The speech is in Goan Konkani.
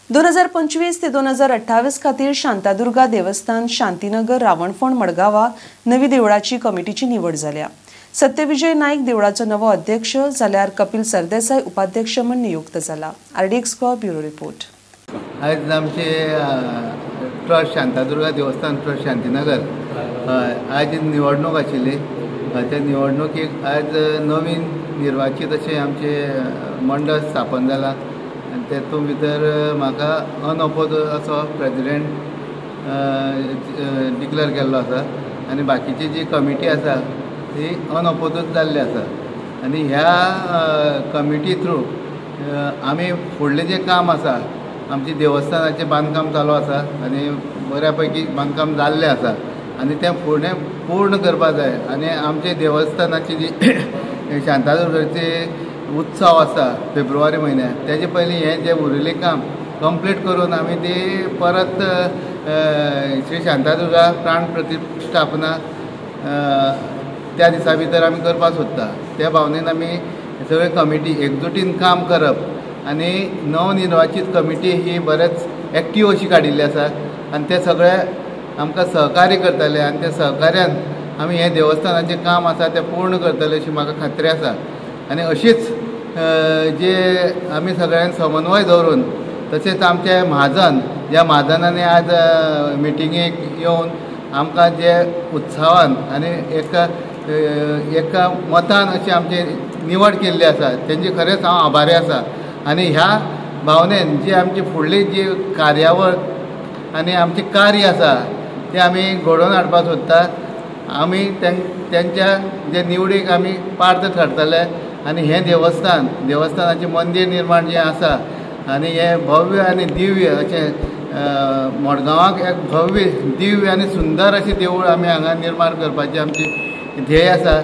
2025 ते 2028 खातीर शांतादुर्गा देवस्थान शांतीनगर रावणफोंड मडगांवा नवी देवळाची कमिटीची निवड जाल्या. सत्यविजय नाईक देवळाचो नवो अध्यक्ष जाल्यार कपिल सरदेसाय उपाध्यक्ष म्हूण नियुक्त जाला. RDX Goa bureau report. आयज आमचे ट्रस्ट शांतादुर्गा देवस्थान ट्रस्ट शांतीनगर आयज निवडणूक आशिल्ली. त्या निवडणुकीक आयज नवीन निर्वाचीत अशें आमचे मंडळ स्थापन जाला आनी तेतूंत भितर म्हाका अनअपोज असो प्रेजिडेंट डिक्लेर केल्लो आसा आनी बाकीची जी कमिटी आसा ती अनअपोजूच जाल्ली आसा. आनी ह्या कमिटी थ्रू आमी फुडलें जें काम आसा, आमचें देवस्थानाचें बांदकाम चालू आसा आनी बऱ्या पैकी बांदकाम जाल्लें आसा आनी तें फुडें पूर्ण करपा जाय. आनी आमचे देवस्थानाची जी शांतादुर्गाचे उत्सव आसा फेब्रुवारी म्हयन्याक, तेजे पयलीं हें जें उरिल्लें काम कंप्लीट करून आमी ती परत श्री शांतादुर्गा प्राण प्रतिष्ठापना त्या दिसा भितर आमी करपाक सोदता. त्या भावनेन आमी सगळे कमिटी एकजुटीन काम करप आनी नवनिर्वाचीत कमिटी ही बरेच एक्टीव अशी काडिल्ली आसा आनी ते सगळे आमकां सहकार्य करतले आनी त्या सहकार्यान आमी हें देवस्थानाचें काम आसा तें पूर्ण करतले अशी म्हाका खात्री आसा. आनी अशीच जे आमी सगळ्यांक समन्वय दवरून तशेंच आमचे म्हाजन, ज्या म्हाजनांनी आज मिटिंगेक येवन आमकां जे उत्साहान आनी एका मतान अशी आमची निवड केल्ली आसा तेंची खरेंच हांव आभारी आसा. आनी ह्या भावनेन जी आमची फुडली जी कार्यावळ आनी आमचें कार्य आसा तें आमी घडोवन हाडपाक सोदता. आमी तेंच्या जे निवडीक आमी पात्र थारतले आनी हें देवस्थान, देवस्थानाचें मंदीर निर्माण जें आसा आनी हें भव्य आनी दिव्य अशें मडगांवाक एक भव्य दिव्य आनी सुंदर अशें देवूळ आमी हांगा निर्माण करपाचें आमचें ध्येय आसा.